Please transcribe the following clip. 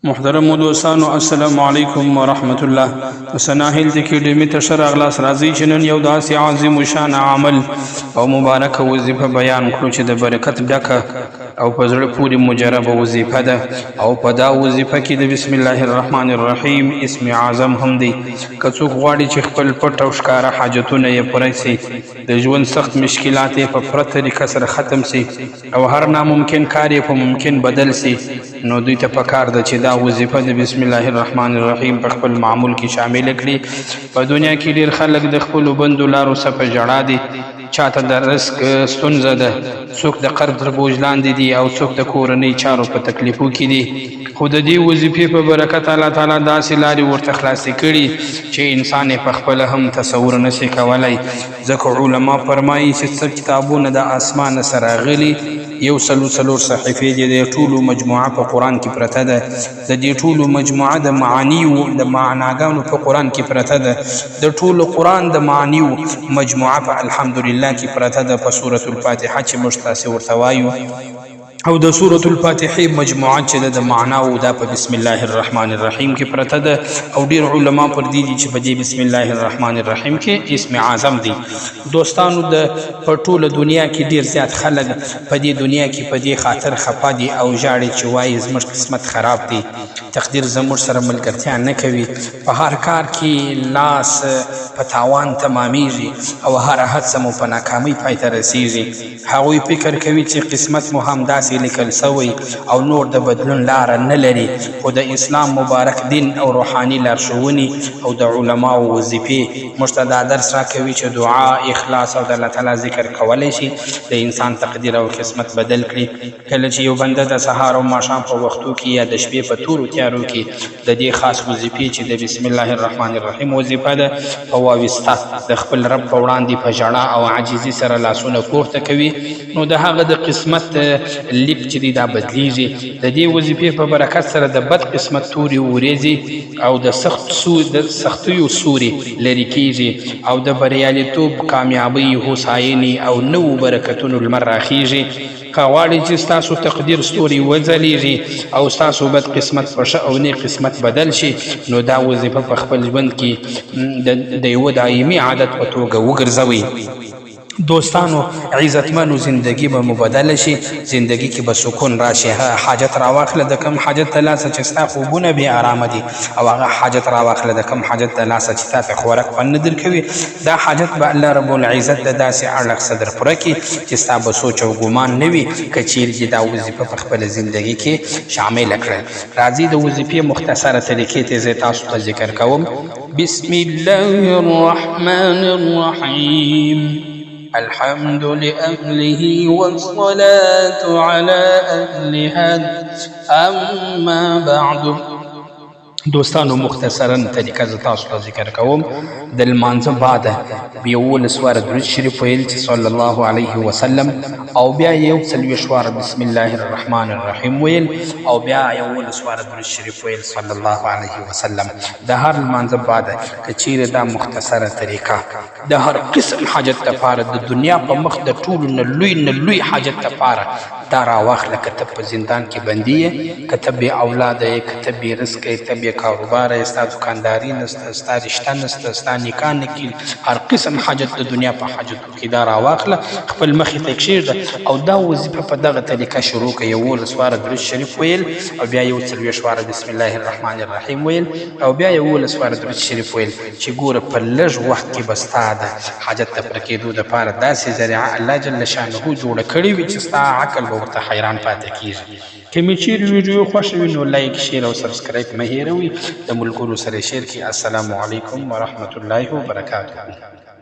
محترمو دوستانو السلام علیکم ورحمت الله. سناهل اکیډمي ته ښه راغلاست. راځئ چې نن یو داسې عظیم شان عمل او مبارکه وظیفه بیان کړو چې د برکت ډکه او په زړه پورې مجربه وظیفه ده، او په دا وظیفه کې د بسم الله الرحمن الرحیم اسم اعظم هم دی. که څوک غواړي چې خپل پټ او ښکاره حاجتونه یې پوره سي، د ژوند سخت مشکلات یې په پوره طریقه سره ختم سي او هر ناممکن کار یې په ممکن بدل سي، نو دوی ته پکار ده چې دا وظیفه د بسم الله الرحمن الرحیم په خپل معمول کې شامل کړي. په دنیا کې ډیر خلک د خپلو بندو لارو څخه په ژړا دي، چاته د رزق ستونزه ده، څوک د قرض تر بوج لاندې دي او څوک د کورنۍ چارو په تکلیفو کې دي. خو د دې وظیفې په برکت الله تعالی داسې لارې ورته خلاصې کړي چې انسان یې په خپله هم تصور نه شي کولی. ځکه علما فرمایي چې څه کتابونه د اسمانه سره راغلي، 104 صحیفې دي، د ټولو مجموعه په قرآن کې پرته ده، د دې ټولو مجموعه د معانیو د معناګانو په قرآن کې پرته ده، د ټولو قرآن د معانیو مجموعه په الحمدلله کې پرته ده، په سورة الفاتحه چې موږ تاسې ورته وایو، او د سورة الفاتحې مجموعه چې ده د معناو دا په بسم الله الرحمن الرحیم کې پرته ده. او ډېر علما پر دې دي چې په دې بسم الله الرحمن الرحیم کې اسم اعظم دی. دوستانو، د په ټوله دنیا کې ډېر زیات خلک په دې دنیا کې په دې خاطر خفه دي او ژاړي چې وایي زموږ قسمت خراب دی، تقدیر زموږ سره ملګرتیا نه کوي، په هر کار کې لاس په تاوان تمامېږي او هره هڅه مو په ناکامۍ پای ته رسېږي. هغوی فکر کوي چې قسمت مو همداسې لیکل شوی او نور د بدلون لاره نه لري. خو د اسلام مبارک دین او روحاني لارښوونې او د علماو وظیفې موږ ته دا درس راکوي چې دعا، اخلاص او د الله تعالی ذکر کولی شي د انسان تقدیر او قسمت بدل کړي. کله چې یو بنده د سهار او ماښام په وختو کې یا د شپې په تورو تیارو کې د دې خاص وظیفې چې د بسم الله الرحمن الرحیم وظیفه ده په واوسطه د خپل رب په وړاندې په ژړا او عاجزي سره لاسونه پورته کوي، نو د هغه د قسمت لیک چې دی دا بدلیږي. د دې وظیفې په برکت سره د بد قسمت تورې ورېځې او د سختیو سوري لرې کیږي او د بریالیتوب، کامیابۍ، هوساینې او نوو برکتونو لمر راخیږي. که غواړئ چې ستاسو تقدیر ستوری وځلیږي او ستاسو بد قسمت په ښه او نیک قسمت بدل شي، نو دا وظیفه په خپل ژوند کې د یوه دایمي عادت په توګه وګرځوئ. دوستانو، عزتمنو، زندگی به مو بدله شي، زندگی کې به سکون راشي. حاجت راواخله د کوم حاجت د لاسه چې ستا خوبونه بې ارامه دي، او هغه حاجت راواخله د کوم حاجت د لاسه چې تا ته خوراک خوند نه درکوي. دا حاجت به الله رب العزت د داسې اړخ څخه در پوره کړي چې ستا به سوچ او ګمان نه وي، که چیرې دې دا وظیفه په خپله زندگی کې شامله کړل. راځئ د وظیفې مختصره طریقې ته زه تاسو ته ذکر کوم. بسم الله الرحمن الرحیم. الحمد لأهله والصلاة على أهلها. أما بعد. دوستانو، مختصرا طریقه زه تاسو ته ذکر کوم. د لمانځه بعد 11 واره درود شریف ویل چې صلی الله علیه وسلم، او بیا 41 واره بسم الله الرحمن الرحیم ویل، او بیا 11 واره درود شریف ویل صلی الله علیه وسلم. د هر لمانځه بعد که چیرې دا مختصره طریقه د هر قسم حاجت لپاره، د دنیا په مخ د ټولو نه لوی نه لوی حاجت لپاره دا راواخله، که ته په زندان کې بندي یې، که ته بې اولاده یې، که ته بې رزقه یې، ته بې کاروباره یې، ستا دکانداري نشته، ستا رشته نشته، ستا نکاح نه کېږي، هر قسم حاجت د دنیا په حاجتو کې دا راواخله، خپل مخې ته کښېږده او دا وظیفه په دغه طریقه شروع کړه. 11 واره درود شریف ویل او بیا 41 واره بسم الله الرحمن الرحیم ویل او بیا 11 واره درود شریف ویل، چې ګوره په لږ وخت کې به ستا د حاجت د پوره کېدو دپاره داسې ذریعه الله جل شانه جوړه کړې وي چې ستا عقل به ورته حیران پاتې کېږي. که مې چیرې ویډیو خوښه وي نو لایک، شیر او سبسکرایب مه هېروئ، د ملګرو سره شیر کړئ. السلام علیکم ورحمت الله وبرکاته.